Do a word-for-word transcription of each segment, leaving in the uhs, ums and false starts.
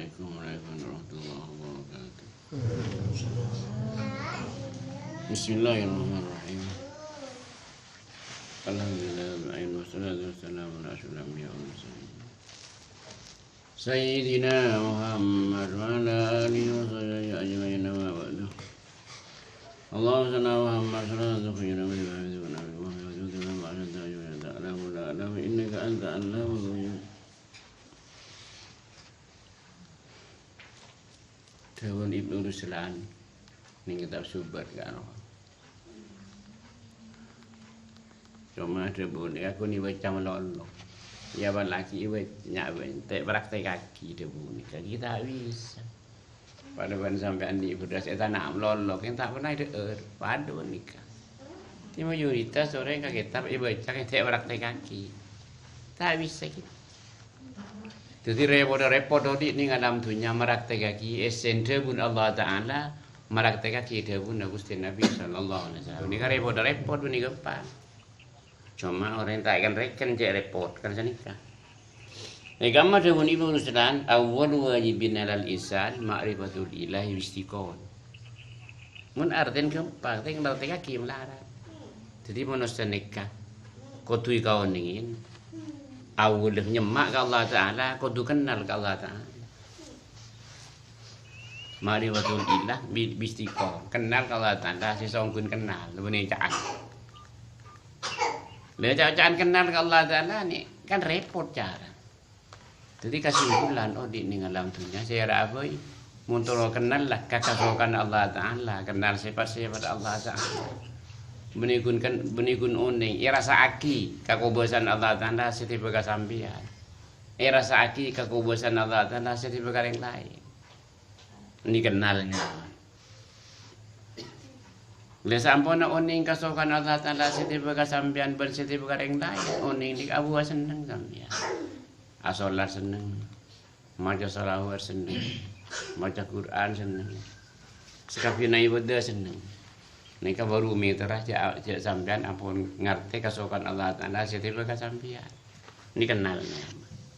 Assalamualaikum warahmatullahi wabarakatuh. Bismillahirrahmanirrahim. Alhamdulillah, wassalatu wassalamu ala asyrafil anbiya wal mursalin, Sayyidina Muhammad wa ala alihi wa sahbihi ajma'in, amma ba'du. Allahumma shalli ala Muhammad, salatan tukhrijuna min al-faqri ila al-ghina, wa tarzuquna min al-ma'rifati ma la ya'lamu illa anta, innaka anta allamul ghuyub. Dhâbuna Ibnu Ruslan neng kitab Subbat ka'ano. Coma dhâbuna, "Aku nè bâca malolo. Iyâ, apalagi bâca, nya-, ta' èpraktekkaghi," dhâbuna. Kaghi ta' bisa. Padâ bân sampèyan nè bâdâ sè tana malolo, kèng ta' pernah èdhâ'âr. Padâ bân nèka. Dhâddhi mayoritas orèng ka kitab èbâca, kèng ta' èpraktekkaghi. Ta' bisa, gitu. Dhâddhi, rè-, padâ rèpot odi' neng alam dhunnya, mapraktekkaghi èssèna dhâbuna Allah Ta'ala, mapraktekkaghi dhâbuna Ghustè Nabbhi sallallahu alaihi wasallam. Nèka rè-, padâ rèpot bânnè ghâmpang. Coma orèng ta' èkèn-rèkèn cè' rèpot, kan sanèka. È kamma dhâbuna Ibnu Ruslan, "Awwalu wajibin 'alal insan ma'rifatul ilahi wal istiqon." Mon artèna ghâmpang, tèng praktekkaghi malarat. Dhâddhi, manossa nèka kodhu èkaonèngè. Awwal nyemma' ka Allah Ta'ala, kodhu kennal ka Allah Ta'ala. Ma'rifatul ilah bi-, bistiqom. Kennal ka Allah Ta'ala, sè songghuna kennal, bânnè ca'an. Lha, ca'-oca'an kennal ka Allah Ta'ala nè, kan rèpot cara. Dhâddhi, kasimpulan odi' neng alam dhunnya sè èra abâi, mon terro kennal la ka kasokan Allah Ta'ala, kennal sèpat-sèpat Allah Ta'ala. Bânnè ghun kan, bânnè ghun onèng, èrassaaghi kakobâsan Allah Ta'ala sè tèbâ ka sampèyan. Èrassaaghi kakobâsan Allah Ta'ala sè tèbâ ka orèng laèn. Nè kennalnya. Lha, samponna onèng kasokan Allah Ta'ala sè tèbâ ka sampèyan bân sè tèbâ ka orèng laèn, onèng nèka abâ' senneng sampèyan. Asolat senneng, maca shalawat senneng, maca Qur'an senneng, sakabbhiyânna ibâdâh senneng. Nèka bhuru mèterra jâ', jâ' sampèyan ampon ngartè kasokan Allah Ta'ala sè tèbâ ka sampèyan. Nè kennal.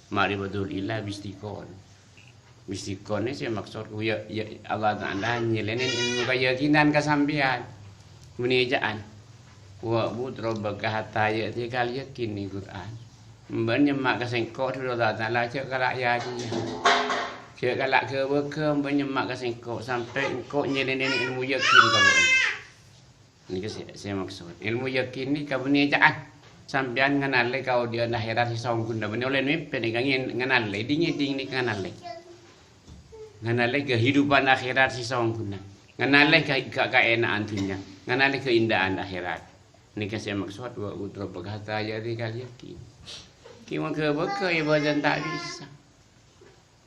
Ma'rifatul ilah bistiqon. Bistiqon nè sè maksod, yâ, yâ, Allah Ta'ala nyèlènè ilmu kayakinan ka sampèyan. Bânnè ca'an, "Wa'bud rabbaka hatta ya'tiyakal yaqin," nè Qur'an. Bâ'na nyemma' ka sèngko' dhuli Allah Ta'ala, jâ' kala' yâ-jiyâ. Jâ' kala' ghâbâghâ, bâ'na nyemma' ka sèngko' sampè' engko' nyèlènè ilmu yakin ka bâ'na. Nèka sè, sè maksod. Ilmu yakin nèka bânnè ca'an. Sampèyan nganalè kaodi'ân akhèrat sè saongghuna. Bânnè ollè mèmpè nèka ngen-, nganalè, dhing-ngèdhing nèka nganalè. Nganalè kahidupan akhèrat sè saongghuna. Nganalè ka-, ka-, kaèna'an dhunnya. Nganalè kaindâ'ân akhèrat. Nèka sè maksod, "Wa'bud rabbaka hatta ya'tiyakal yaqin." Kèng mon ghâbâghâ ibâdâna ta' bisa.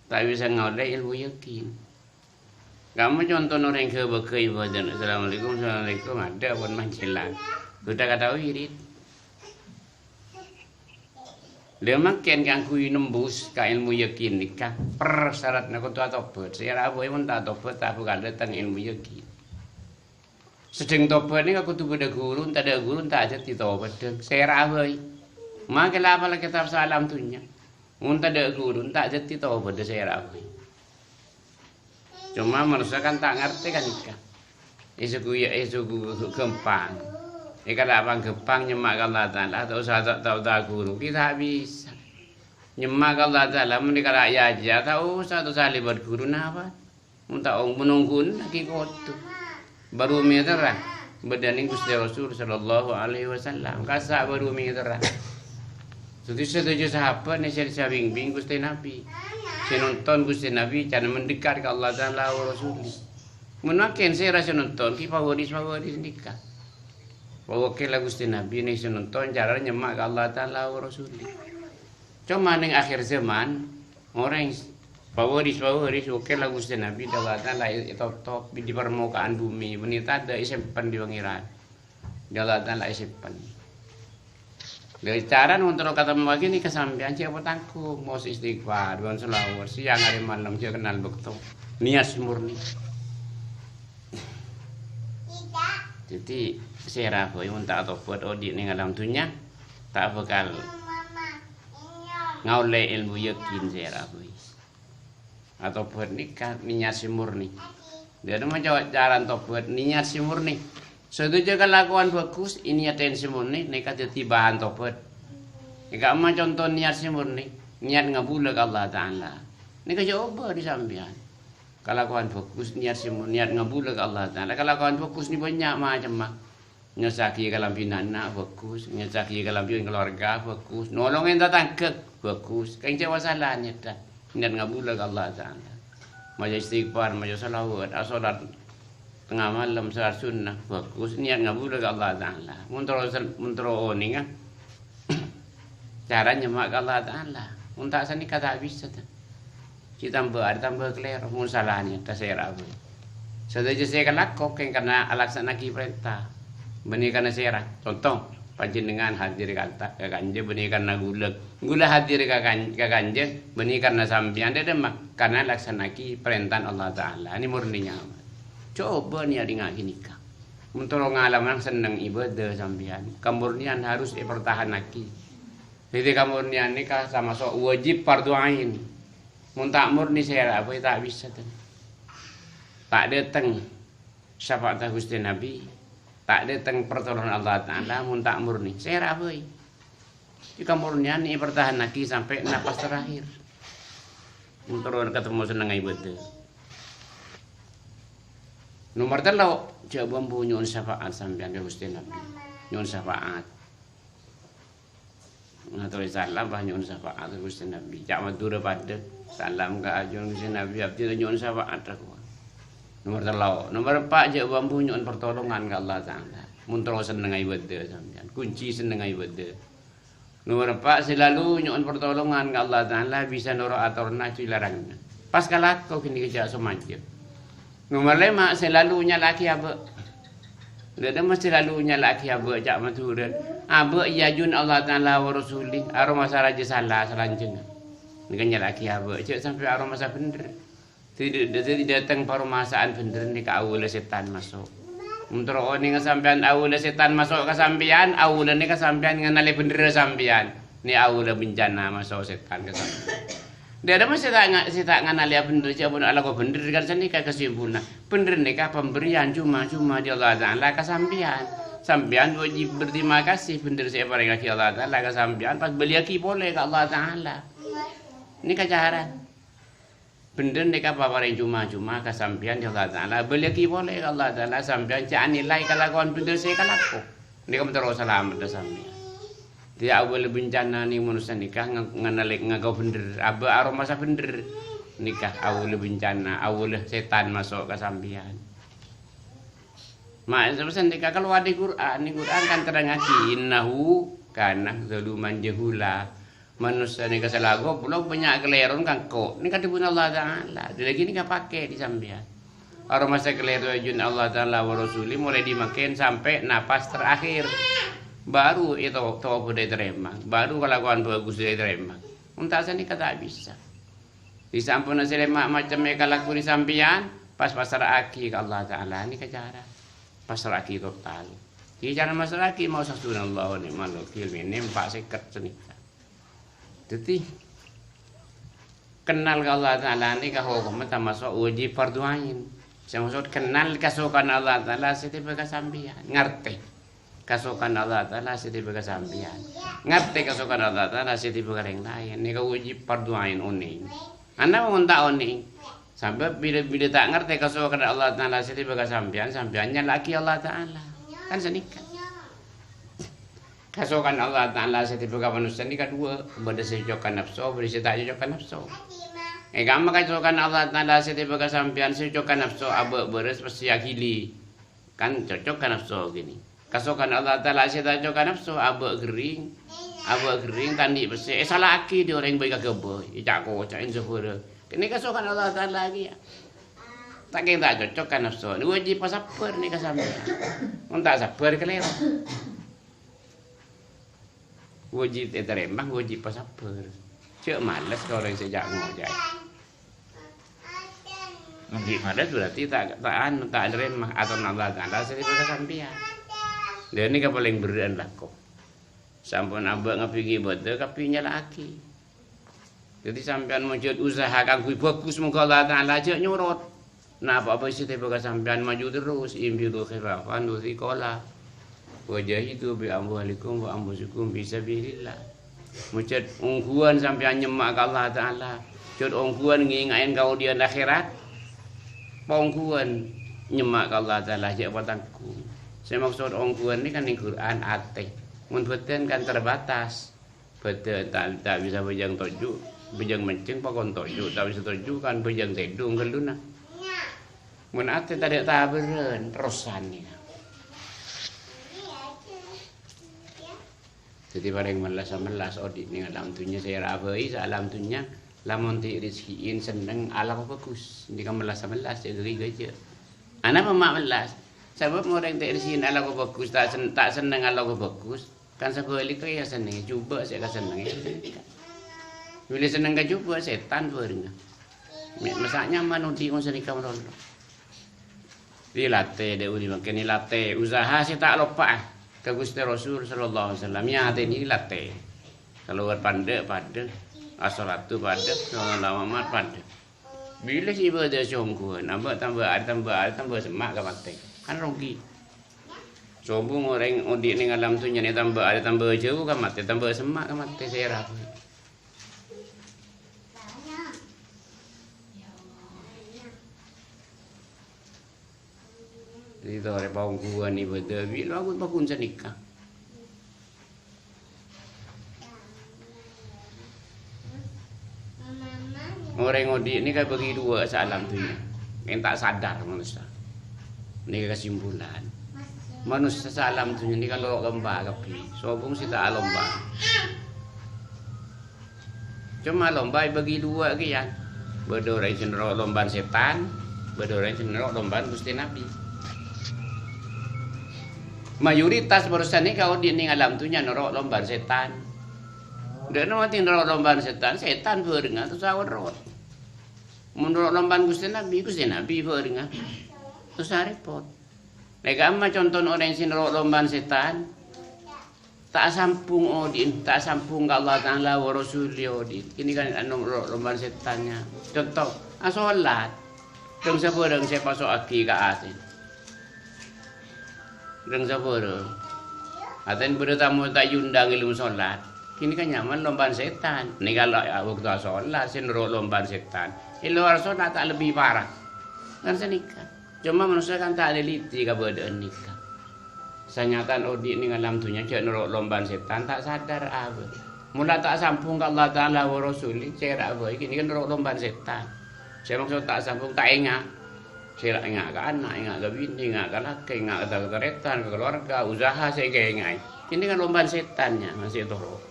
Ta' bisa ngaollè ilmu yakin. Kamma conto orèng ghâbâghâ ibâdâna, "Assalamualaikum, assalamualaikum," adâ' pon manjhilân. Kodhu kataowa wirid. Lha, mangkèn kaangghuy nembus ka ilmu yakin nèka, persyaratna kodhu atobhât. Sè èra abâi mon ta' atobhât, ta' bhâkal dâteng ilmu yakin. Sedheng tobhât nèka kodhu bâdâ ghuru, mon tadâ' ghuru, ta' dhâddhi tobhât, dhâng. Sè èra abâi. Makè la apal kitab saalam dhunnya. Mon tadâ' ghuru, ta' dhâddhi tobhât, sè èra abâi. Coma manossa kan ta' ngartè ka nèka. Èsoghu yâ, èsoghu ghâmpang. Èkala' pangghâmpang nyemma' ka Allah Ta'ala, ta' osa ta', ta' osa ghuru, ghi' ta' bisa. Nyemma' ka Allah Ta'ala, mon èkala' yâ-jiyâ, ta' osa, ta' osa lèbât ghuru, napa? Mon ta' ong-, mon ongghuwân laghi kodhu. Bhuru mèterra bâdâna Ghustè Rasul sallallahu alaihi wasallam. Kassa' bhuru mèterra. Dhâddhi sadhâjâ sahabat nè sè, sè bingbing Ghustè Nabbhi. Sè nonton Ghustè Nabbhi, carana mendekat ka Allah Ta'ala wa Rasulih. Mon makèn sè èra sè nonton, ghi' pawaris-pawaris nèka. Pawakèlla Ghustè Nabbhi nè sè nonton, carana nyemma' ka Allah Ta'ala wa Rasulih. Coma neng akhir zaman, orèng pawaris-pawaris, oke la Ghustè Nabbhi, Allah Ta'ala è-, ètotop di permukaan bumi, bânnè tadâ' èsempen di Pangèran. Di Allah Ta'ala èsempen. Dâri carana mon terro katemmo laghi nèka sampèyan jhâ' patangghung, maos istighfar, bân shalawat, sèyang arè malem jhâ' kennal bâkto. Niat sè murni. Dhâddhi, sè èra bhâi mon ta' atobhât odi' neng alam dhunnya, ta' bhâkal ngaollè èlmo yakin sè èra bhâi. Atobhât nèka niyat sè murni. Dhâddhi maca cara tobhât niyat sè murni. Sadhâjâ kalakowan bhâghus, niyat sè murni nèka dhâddhi bahan tobhât. Nèka emma conto niyat sè murni, niyat ngabulâ ka Allah Ta'ala. Nèka jhâ' obâ dhi sampèyan. Kalakowan bhâghus, niyat sè mur-, niyat ngabulâ ka Allah Ta'ala. Kalakowan bhâghus nè bânnya' macemma. Nyossaghi kalambhina enna', bhâghus. Nyossaghi kalambhina keluarga, bhâghus. Nolongè tatangghâ, bhâghus. Kèng jhâ' masalah niyat, niyat ngabulâ ka Allah Ta'ala. Maca istighfar, maca shalawat, asolat tengnga malem, salat sunnah, bhâghus. Niyat ngabulâ ka Allah Ta'ala. Mon terro sel-, mon terro onènga, cara nyemma' ka Allah Ta'ala. Mon ta' sanèka ta' bisa, ta'. Cè' tamba arè tamba kalèro, mon sala niyat tasèra bhâi. Sadhâjâ sè èkalako kèng karna alaksanaaghi parènta, bânnè karna sèra. Conto, panjhennengngan hadir ka ta-, ka kanjeng bânnè karna ghulâ. Ghulâ hadir ka kan-, ka kanjeng bânnè karna sampèyan, dhâddhi emma karna alaksanaaghi parèntana Allah Ta'ala. Nè murni nyama. Coba niyat dhingngaghi nèka. Mon terro ngalamana senneng ibadah sampèyan, kamurnian harus èpartahanaghi. Dhâddhi kamurnian nèka tamaso' wajib fardhu ain. Mon ta' murni sèra bhâi ta' bisa, ta'. Ta' dâteng syafa'atta Ghustè Nabbhi, ta' dâteng partolongan Allah Ta'ala mon ta' murni. Sèra bhâi. Dhâddhi kamurnian èpartahanaghi sampè' napas terakhir. Mon terro katemmo sennengnga ibadah. Nomer tello', jhâ' bâ-embu nyo'on syafa'at sampèyan ka Ghustè Nabbhi. Nyo'on syafa'at. Ngatorè salam, pas nyo'on syafa'at ka Ghustè Nabbhi. Ca' Madhurâ padâ. Salam ka ajunanna Ghustè Nabbhi, abdhi la nyo'on syafa'at, ra kowa. Nomer tello'. Nomer empa', jhâ' bâ-embu nyo'on partolongan ka Allah Ta'ala. Mon terro sennengnga ibadah sampèyan. Kunci sennengnga ibadah. Nomer empa', selalu nyo'on partolongan ka Allah Ta'ala, bisa noro' atoranna, jhâ' laranganna. Pas kalako ghânèka jhâ' somajâ. Nomer lèma', selalu nyala'aghi abâ'. Dhâddhi emma selalu nyala'aghi abâ', ca' Madhurâ. Abâ' èajun Allah Ta'ala wa Rasulih, aromasa rajâ sala salanjhângnga. Nèka nyala'aghi abâ', jhâ' sampè' aromasa bhendher. Dhâddhi, dhâddhi dâteng paromasaan bhendher nèka awwâllâ sètan maso'. Mon terro onènga sampèyan awwâllâ sètan maso' ka sampèyan, awwâllâ nèka sampèyan nganalè bhendherrâ sampèyan. Nè awwâllâ bencana maso' sètan ka sampèyan. Dhâddhi emma sè ta' nga-, sè ta' nganalè bhendher, jhâ' pon alako bhendher, kan sanèka kasimpulanna. Bhendher nèka pemberian cuma-cuma dâri Allah Ta'ala ka sampèyan. Sampèyan wajib berterima kasih bhendher sè èparèngaghi Allah Ta'ala ka sampèyan, pas bâliyaghi polè ka Allah Ta'ala. Nèka carana. Bhendher nèka paparèng cuma-cuma ka sampèyan dâri Allah Ta'ala. Bâliyaghi polè ka Allah Ta'ala, sampèyan jhâ' anilai kalakowan bhendher sè èkalako. Nèka mon terro salamet sampèyan. Dhâddhi awwâllâ bencana nèng manossa nèka nga-, nganalè ngako bhendher, abâ' aromasa bhendher. Nèka awwâllâ bencana, awwâllâ sètan maso' ka sampèyan. Ma-, sampèyan nèka kalowar dâri Qur'an, nèng Qur'an kan terrangaghi, "Innahu kana zaluman jahula." Manossa nèka sala goblok, bânnya' kalèrona kan ko'. Nèka dhâbuna Allah Ta'ala. Dhâddhi nèka pakè dâri sampèyan. Aromasa kalèro èajun Allah Ta'ala wa Rasulih, mulai dâri mangkèn sampè' napas terakhir. Baru èto-, tobhât ètarèma. Baru kalakowan bhâghus ètarèma. Mon ta' sanèka ta' bisa. Dhâddhi samponna sè lèma' macem èkalakoni sampèyan, pas pasra'aghi ka Allah Ta'ala. Nèka cara. Pasra'aghi total. Dhâddhi cara masra'aghi maos hasbunallahu wa ni'mal wakil, mènèm empa' sèket sanèka. Dhâddhi, kennal ka Allah Ta'ala nèka hokomma tamaso' wajib fardhu ain. Sè maksod kennal kasokanna Allah Ta'ala sè tèbâ ka sampèyan. Ngartè kasokanna Allah Ta'ala sè tèbâ ka sampèyan. Ngartè kasokanna Allah Ta'ala sè tèbâ ka orèng laèn. Nèka wajib fardhu ain onèng. Anapa mon ta' onèng? Sabâb bilâ-bilâ ta' ngartè kasokanna Allah Ta'ala sè tèbâ ka sampèyan, sampèyan nyala'aghi Allah Ta'ala. Kan sanèka. Kasokanna Allah Ta'ala sè tèbâ ka manossa nèka duwâ', bâdâ sè cocok ka napso, bâdâ sè ta' cocok ka napso. È, kamma kasokanna Allah Ta'ala sè tèbâ ka sampèyan sè cocok ka napso, abâ' bârâs pèssè aghili. Kan cocok ka napso ghini. Kasokanna Allah Ta'ala sè ta' cocok ka napso, abâ' ghering, abâ' ghering, ta' andi' pèssè. Èsala'aghi dâri orèng bhâi kaghâbây, èca'-koca'è, ènsabhârâng. Kènè kasokanna Allah Ta'ala kèya. Ta' kèng ta' cocok ka napso. Wâjib pasabbhâr nèka sampèyan. Mon ta' sabbhâr kalèro. Wâjib ètarèma, wâjib pasabbhâr. Jhâ' males ka orèng sè ca'-ngoca'è. Mon ghi' males berarti ta', ta' anu, ta' narèma atoranna Allah Ta'ala sè tèbâ ka sampèyan. Lha nèka palèng berrâ'ân lako. Sampon abâ' ngabbhi ngibâdâ, kabbhi nyala'aghi. Dhâddhi sampèyan mojhâd usaha kaangghuy bhâghus, moghâ Allah Ta'ala jhâ' nyorot. Napa'a bhâi sè tèbâ ka sampèyan maju terros, infiru khifafan wa thiqala. Wa jahidu bi amwalikum wa anfusikum fi sabilillah. Mojhâd ongghuwân sampèyan nyemma' ka Allah Ta'ala. Jhât ongghuwân ngènga'è kaodi'ân akhèrat. Pongghuwân nyemma' ka Allah Ta'ala, jhâ' patanggung. Sè maksod ongghuwân nèka neng Qur'an atè. Mon bhâdhân kan terbatas. Bâdâ ta', ta' bisa bhâjâng toju', bhâjâng manjheng pakon toju', ta' bisa toju' kan bhâjâng tèdung ghâlluna. Mon atè tadâ' tabârân, terrosan nèka. Dhâddhi palèng mellas-mellas odi' neng alam dhunnya sè èra bhâi, saalam dhunnya, lamon ta' rejhekkèn senneng alako bhâghus, nèka mellas-mellas, jhâ' ghâri-ghâjâ. Anapa ma' mellas? Sabâb mon orèng ta' rejhekkèn alako bhâghus, ta' sen-, ta' senneng alako bhâghus, kan sabhâligghâ ya sennengngè jhubâ' sè èkasennengngè. Bilâ senneng ka jhubâ', sètan bhârengnga. Me-, masa' nyaman odi' mon sanèka malolo. Èlatè, dâ' odi' mangkèn èlatè, usaha sè ta' loppa'a ka Ghustè Rasul sallallahu alaihi wasallam. Nyatènè èlatè. Salowar pandâ' padâ, as-shalatu padâ, sholawat padâ. Bilâ sè ibâdâ songguwân, amba' tamba arè, tamba arè, tamba semma' ka matè. Kan rogi. Sobung orèng odi' neng alam dhunnya nè tamba arè, tamba jâu ka matè, tamba semma' ka matè, sè rabu. Dhâddhi torè paongghuwân ibâdâ bi' lo agun-pagun sanèka. Orèng odi' nèka bâgi duwâ' saalam dhunnya. Ènta' sadar manossa. Nèka kasimpulan. Manossa saalam dhunnya nèka lo' lomba kabbhi. Sobung sè ta' alomba. Coma lomba èbâgi duwâ' kèya. Bâdâ orèng sè noro' lombana sètan, bâdâ orèng sè noro' lombana Ghustè Nabbhi. Mayoritas bârâssa nèka odi' neng alam dhunnya noro' lombana sètan. Dâ' napa noro' lombana sètan, sètan bhârengnga tosa onrot. Mon noro' lombana Ghustè Nabbhi, Ghustè Nabbhi bhârengnga tosa rèpot. Nèka amma' contona orèng sè noro' lombana sètan. Ta' sambhung odi'na, ta' sambhung ka Allah Ta'ala wa Rasulih odi'na. Kènè kan anu ro-, lombana sètanna. Conto, asolat. Dhâng sabârâng sè èpaso'aghi ka atèna. Dhâng sabârâng. Atèna bâdâ tamoy ta' èondâng è lem solat. Kènè kan nyaman lombana sètan. Nèka la, ya, bâkto asolat sè noro' lombana sètan. È lowar solat ta' lebbi para. Kan sanèka. Coma manossa kan ta' alèlèdhi kabâdâ'ân nèka. Sanyatana odi' neng alam dhunnya jhâ' noro' lombana sètan, ta' sadar abâ. Mon la ta' sambhung ka Allah Ta'ala wa Rasulih, cèra' bhâi, kènè kan noro' lombana sètan. Sè maksod ta' sambhung, ta' enga'. Sè la enga' ka ana', enga' ka binè, enga' ka lakè, enga' ka tarètan, ka kalowarga, usaha sè èkaènga'è. Kènè kan lombana sètan, nya, masih toro'.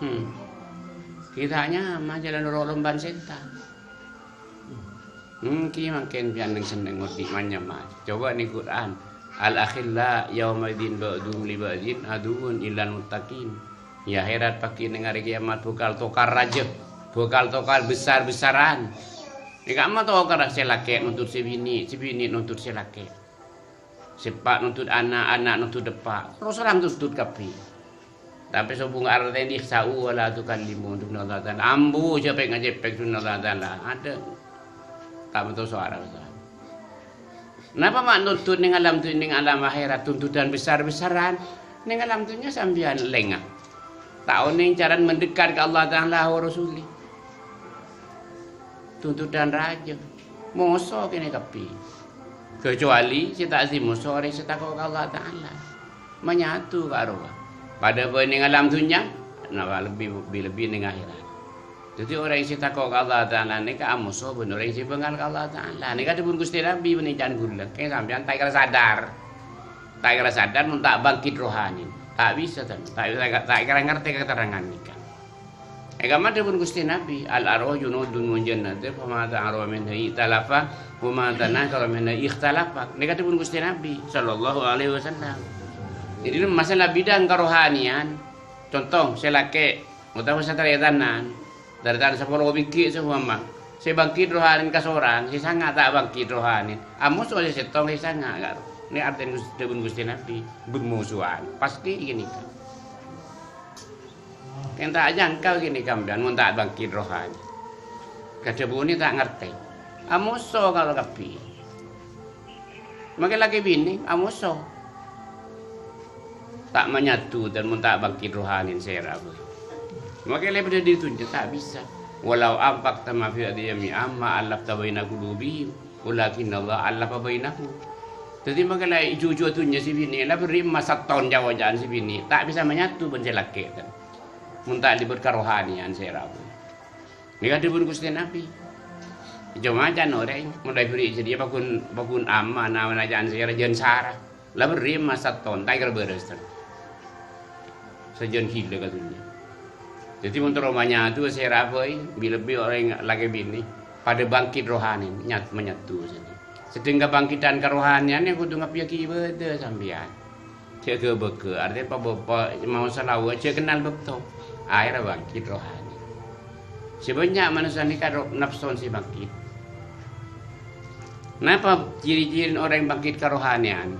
Hmm. Kita nyaman jhâlân noro' lombana sètan. Ènggi mangkèn biyân neng-senneng odi' man-nyaman. Coba neng Qur'an, "Al-akhilla yauma'idzin ba'dhuhum li ba'dzin aduwwun illal muttaqin." È akhèrat paghi' neng arè kèyamat bhâkal tokar rajâ, bhâkal tokar besar-besaran. Nèka ma' tokar sè lakè' nuntut sè binè', sè binè' nuntut sè lakè'. Sè eppa' nuntut ana', ana' nuntut eppa'. Terros orèng tuntut kabbhi. Tapè sobung artèna ikhsa'u wa la tukallimun, dhunna Allah Ta'ala. Ambu, jhâ' pèk-ngajhâpèk, dhunna Allah Ta'ala. Adâ'. Ta' mènta sowara, Ustaz. Napa ma' nuntut neng alam dhu-, neng alam akhèrat tuntutan besar-besaran? Neng alam dhunnya sampèyan lènga. Ta' onèng carana mendekat ka Allah Ta'ala wa Rasulih. Tuntutan rajâ. Moso kènè kabbhi. Kecuali sè ta' dhâddhi moso orèng sè tako' ka Allah Ta'ala. Manyatu ka rowa. Padâ bhâi neng alam dhunnya, napa lebbi, lebbi-lebbi neng akhèrat. Dhâddhi orèng sè tako' ka Allah Ta'ala nèka amoso bân orèng sè bângal ka Allah Ta'ala. Nèka dhâbuna Ghustè Nabbhi bân ècan ghulâ. Kèng sampèyan ta' kèra sadar. Ta' kèra sadar mon ta' bangkit rohani. Ta' bisa, ta', ta' bisa, ta' kèra ngartè katerrangan nèka. È kamma dhâbuna Ghustè Nabbhi, "Al-arwahu junudun mujannada, fa ma ta'arafa minha i'talafa, wa ma tanakara minha ikhtalafa." Nèka dhâbuna Ghustè Nabbhi sallallahu alaihi wasallam. Jadi, masalah bidang karohaniyan, conto, sè lakè' otabâ sè tarètanan, tarètan sapolo bighi' sè umpama, sè bangkit rohanina kasorang, sè sanga' ta' bangkit rohanina. Amoso sè sèttong sè sanga', karo. Nèka artèna Ghus-, dhâbuna Ghustè Nabbhi, bermusuhan. Pastè ghânèka. Kèng ta' nyangka kènè' kabbhi mon ta' bangkit rohani. Kadhâbuna ta' ngartè. Amoso karo kabbhi. Makè lakè binè amoso. Ta' manyatu dân mon ta' bangkit rohani sèra bhâi. Makè lè padâ è dhunnya ta' bisa. "Walau anfaqta ma fil ardi jami'an ma allafta baina qulubihim, walakinnallaha allafa bainahum." Dhâddhi makè lè juju dhunnya sè binè, la bherri' emmas saton ca'-oca'an sè binè, ta' bisa manyatu bân sè lakè' dân. Mon ta' lèbât karohaniyan sèra bhâi. Nèka dhâbuna Ghustè Nabbhi. Coma can orèng, mon la èbherri' jârèya paggun, paggun ama, na-, na-, can sè rajân sara. La bherri' emmas saton, ta' kèra bârâs, tan. Sajân ghilâ ka dhunnya. Dhâddhi, mon terro manyatu sèra bhâi, bi-, lebbi orèng lakè binè padâ bangkit rohani, nyat-, manyatu, jârèya. Sedheng kabangkitan karohaniyan kodhu ngabbhiyâghi ibâdâ sampèyan. Jhâ' ghâbâghâ, artèna pa-, pa-, maos salawat, jhâ' kennal bâkto. Akhèrra bangkit rohani. Sè bânnya' manossa nèka ro-, napsona sè bangkit. Napa ciri-cirina orèng bangkit karohaniyan?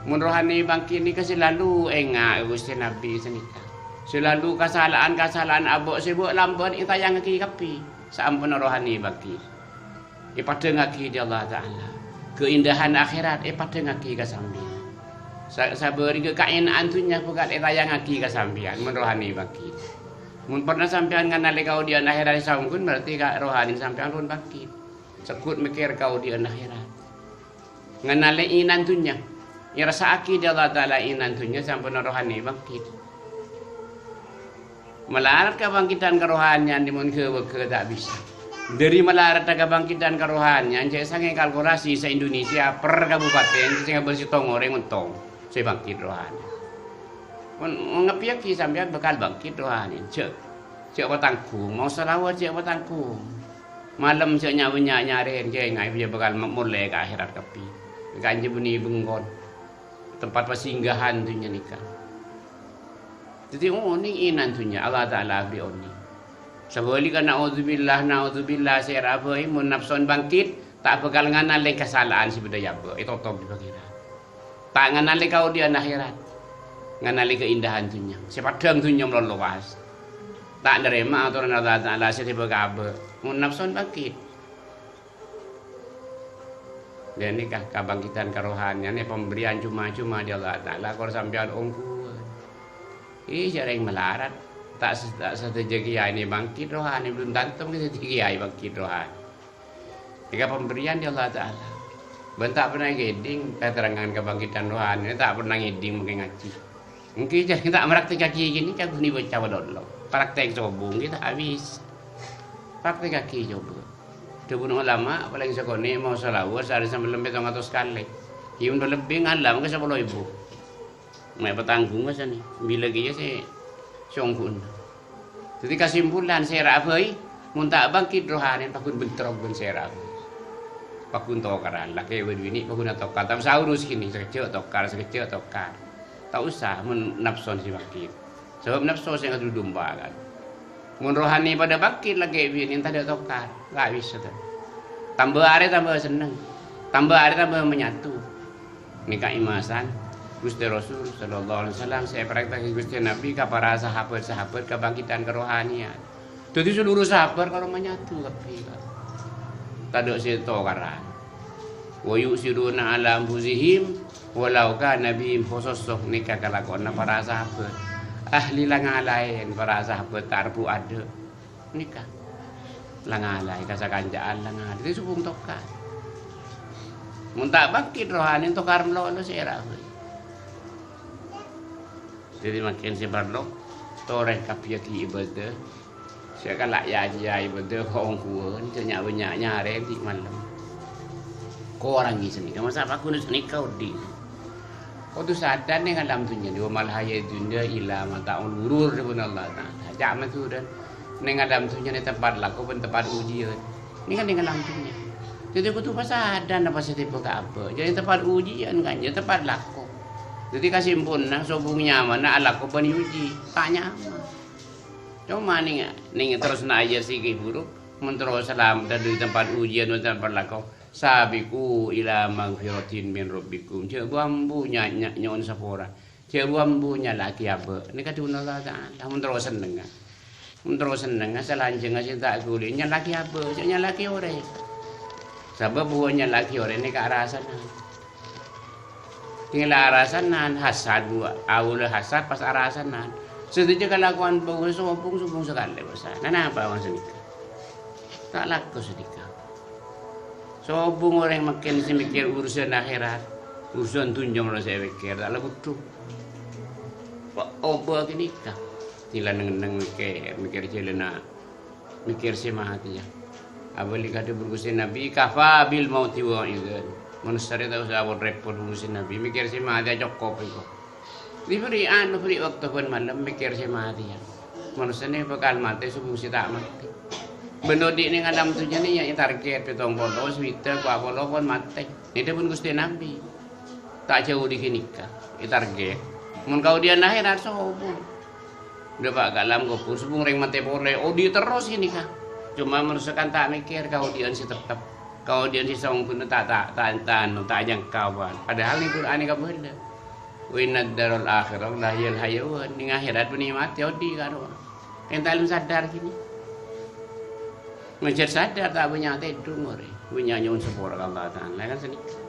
Mon rohani bangkit nèka selalu enga' ka Ghustè Nabbhi sanèka. Selalu kasala'an-kasala'an abâ' sè bâ' lambâ'ân ètayangngaghi kabbhi, saamponna rohani bangkit. Èpadhângngaghi dâ' Allah Ta'ala. Keindahan akhèrat èpadhângngaghi ka sampèyan. Sa-, sabârigâ kaèna'an dhunnya bhâkal ètayangngaghi ka sampèyan, mon rohani bangkit. Mon pernah sampèyan nganalè kaodi'ân akhèrat sè saongghuna, berarti ka-, rohani sampèyan pon bangkit. Segghut mèkkèr kaodi'ân akhèrat. Nganalè inan dhunnya. Èrassa'aghi dâ' Allah Ta'ala inan dhunnya, saamponna rohani bangkit. Malarat kabangkitan karohaniyan mon ghâbâghâ ta' bisa. Dâri malaradhâ kabangkitan karohaniyan, jhâ' sangèng kalkulasi sa-Indonesia per kabupaten sè ngabâs sèttong orèng ontong sè bangkit rohani. Mon, mon ngabbhiyâghi sampèyan bhâkal bangkit rohani. Jhâ', jhâ' patangghung, maos salawat jhâ' patangghung. Malem jhâ' nya-, nya-, nyarè, jhâ' enga' bhâkal mo-, molè ka akhèrat kabbhi. Kanjeng bânnè bengkon. Tempat pasinggahan dhunnya nèka. Dhâddhi, onèng inan dhunnya, Allah Ta'ala aberri' onèng. Sabhâligghâ, naudzubillah, naudzubillah, sèra bhâi, mon napsona bangkit, ta' bhâkal nganalè kasala'an sè bâdâ è abâ', ètotop bi' Pangèran. Ta' nganalè kaodi'ân akhèrat, nganalè kaèndahan dhunnya, sè paddhâng dhunnya malolo lowas. Ta' narèma atoranna Allah Ta'ala sè èbâ ka abâ', mon napsona bangkit. Ghânèka kabangkitan karohaniyan, pemberian cuma-cuma dâri Allah Ta'ala, kor sampèyan ongghuwân. Iyâ, jhâ' rèng malarat. Ta' s-, ta' sadhâjâ kèyaè bangkit rohani, belum tanto sadhâjâ kèyaè bangkit rohani. Nèka pemberian dâri Allah Ta'ala. Bân ta' pernah ngèdhing katerrangan kabangkitan rohani, ta' pernah ngèdhing mangkèn ngajhi. Èngghi jhâ' ta' mapraktekkaghi ghânèka ghun èbâca malolo. Praktek sobung ghi' ta' abis. Praktekkaghi coba. Dhâbuna ulama, palèng sakonè' maos salawat saarè samalem pèttong atos kalè. Iyâ, mon lebbi ngalam ka sapolo èbu. Mè' patangghung ka sanè. Bilâ kèya sè, sè ongghuwân. Dhâddhi kasimpulan, sèra bhâi, mon ta' bangkit rohani, paggun bentrok bân sèra bhâi. Paggun tokaran, lakè' bân binè' paggun atokar. Tapè saurus ghânèka, sakejjhâ' tokar, sakejjhâ' tokar. Ta' osa mon napsona sè bangkit. Sabâb napso sè ngadu domba, kan. Mon rohani padâ bangkit lakè' binè' tadâ' tokar, ta' bisa, ta'. Tamba arè tamba senneng, tamba arè tamba manyatu. Nèka èmasan Ghustè Rasul sallallahu alaihi wasallam sè èparènta'aghi Ghustè Nabbhi ka para sahabat-sahabat kabangkitan karohaniyan. Dhâddhi, seluruh sahabat karo manyatu kabbhi, Pak. Tadâ' sè tokaran. "Wa yu'siruna 'ala anfusihim walau kana bihim khasasah," nèka kalakowanna para sahabat. Ahli la ngalaè para sahabat, ta' rabu adâ'. Nèka. La ngalaè ka sakanca'an, la ngalaè. Dhâddhi, sobung tokar. Mon ta' bangkit rohani, tokar malolo sèra bhâi. Dhâddhi, mangkèn sè parlo, torè kabbhiyâghi ibâdâ. Sè kala' ya-, ya ibâdâ ka ongghuwân, jhâ' nya-, nya-, nyarè andi' malem. Korangè sanèka, masa' paghun sanèka odi'. Kodhu sadar neng alam dhunnya, "Wa mal hayatud dunya illa mata'ul ghurur," dhâbuna Allah Ta'ala. Jhâ' majuran. Neng alam dhunnya nè tempat lako bân tempat ujian. Nèka neng alam dhunnya. Dhâddhi kodhu pasadar napa sè èbâ ka abâ'. Jhâ' tempat ujian kan, jhâ' tempat lako. Dhâddhi kasimpolna, sobung nyamana alako bân èuji. Ta' nyaman. Coma nèng, nèng terrosna ayat sè ghi' buruk, mon terro salamet dâri tempat ujian, mon tempat lako, "Sabiqu ila magfiratin min rabbikum." Jhâ' bu-ambu nya-, nya-, nyo'on sapora. Jhâ' bu-ambu nyala'aghi abâ'. Nèka dhâbuna Allah Ta'ala. Mon terro sennengnga. Mon terro sennengnga, salanjhângnga sè ta' ghuli, nyala'aghi abâ', jhâ' nyala'aghi orèng. Sabâb bu nyala'aghi orèng nèka arasanan. Tinggal arasanan, hasad, bu, aula hasad pas arasanan. Sadhâjâ kalakowan bhâuna sobung, sobung sakalè, bâsa. Nah, napa mon sanèka? Ta' lako sanèka. Sobung orèng mangkèn sè mèkkèr urusan akhèrat, urusan dhunnya molo sè èpèkkèr, ta' la bhuto. Pa-, obâ ghânèka. Sila neng-enneng mèkkèr, mèkkèr jhâlânna, mèkkèr sè matèya. Abâli ka dhâbuna Ghustè Nabbhi, "Kafa bil mauti wa'idzan." Manossa rè ta' osa repot-repot, dhâbuna Ghustè Nabbhi, mèkkèr sè matèya cokop èngko'. Diberi anu, beri waktu bân malem mèkkèr sè matèya. Manossa nè bhâkal matè sobung sè ta' matè. Bân odi' neng alam dhunnya nè ya ètarget pèttong polo, sawidhâk, pa' polo pon matè. Nè dhâbuna Ghustè Nabbhi. Ta' jhâu dhi' ghânèka, ètarget. Mon kaodi'ân akhèrat sobung. Dâpa' ka alam kobhur, sobung rèng matè polè, odi' terros ghânèka. Coma manossa kan ta' mèkkèr kaodi'ân sè teptep. Kaodi'ân sè songghuna ta', ta', ta', ta', anu, ta' nyangka bân. Padahal neng Qur'an èkabâlâ. "Wa inna daral akhirata lahiyal hayawan." Neng akhèrat bânnè matè odi' karo. Ènta' lem sadar kènè. Ngajhâr sadar ta' bânnya' tèdung orèng. Bânnya' nyo'on sapora ka Allah Ta'ala, kan sanèka.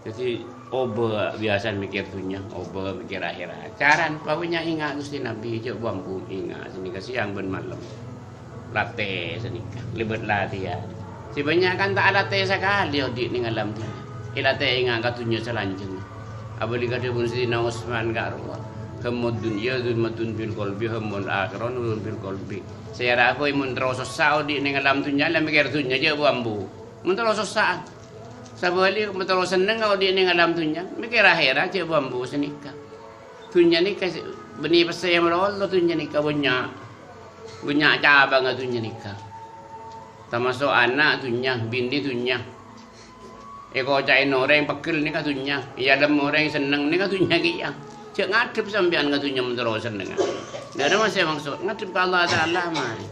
Dhâddhi, obâ biyasana mèkkèr dhunnya, obâ mèkkèr akhèrat. Carana, pabânnya' ènga' Ghustè Nabbhi, jhâ' bu-ambu ènga' sanèka sèyang bân malem. Latè sanèka, lèbât latèyan. Sè bânnya' kan ta' alatè sakalè odi' neng alam dhunnya. Èlatè ènga' ka dhunnya salanjhângnga. Abâli ka dhâbuna Sayyidina Utsman ka'rowa, "Hammud dunya zulmatun fil qalbi, hammul akhirah nurun fil qalbi." Sè èra ghâbây mon terro sossa odi' neng alam dhunnya, la mèkkèr dhunnya jhâ' bu-ambu. Mon terro sossa, sabâli' mon terro senneng odi' neng alam dhunnya, mèkkèr akhèrat jhâ' bu-ambu sanèka. Dhunnya nèka sè, bânnè pèssè malolo dhunnya nèka bânnya'. Bânnya' cabangnga dhunnya nèka. Tamaso' ana' dhunnya, binè dhunnya. Èkoca'è orèng pegghel nèka dhunnya. Èyalem orèng senneng nèka dhunnya kèya. Jhâ' ngadhep sampèyan ka dhunnya mon terro sennengnga. Dhâ' remma sè maksod, ngadhep ka Allah Ta'ala marè.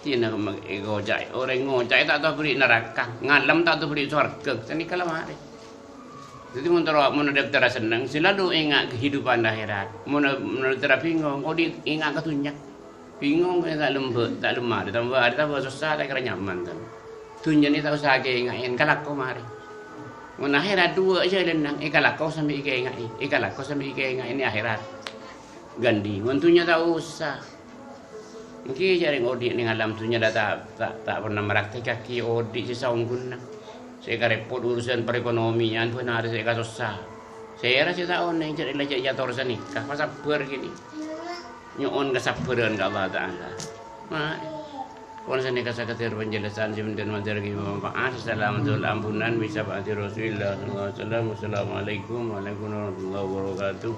Dinah ma-, èkoca'è. Orèng ngoca'è ta' tao bâri' naraka, ngalem ta' tao bâri' sowarghâ. Sanèka la marè. Dhâddhi, mon terro, mon dhâbtara senneng, selalu ènga' kehidupan akhèrat. Mon, mon dhâbtara bingong, odi' ènga' ka dhunnya. Bingong, ta' lem bâ-, ta' lem marè, tamba arè tamba sossa, ta' kèra nyaman, tan. Dhunnya nè ta' osa èkaènga'è, èkalako marè. Mon akhèrat duwâ' jhâlânna, èkalako sampè' èkaènga'è, èkalako sampè' èkaènga'è nè akhèrat. Ghândhi, mon dhunnya ta' osa. Ènggi jhâ' rèng odi' neng alam dhunnya la ta', ta', ta' pernah maraktèkaghi odi' sè saongghuna. Sè èkarèpot urusan perekonomian, bân arè sè èkasossa. Sèra sè ta' onèng jhâ' la jhâ' èyator sanèka, pasabbhâr kènè. Nyo'on kasabbhârân ka Allah Ta'ala. Ma-, pon sanèka sakadhâr panjelasan sè mendhâr-mendhâr ghi manfaat. Assalamualaikum, ampunan, bisa ba'di Rasulillah sallallahu alaihi wasallam. Wassalamualaikum warahmatullahi wabarakatuh.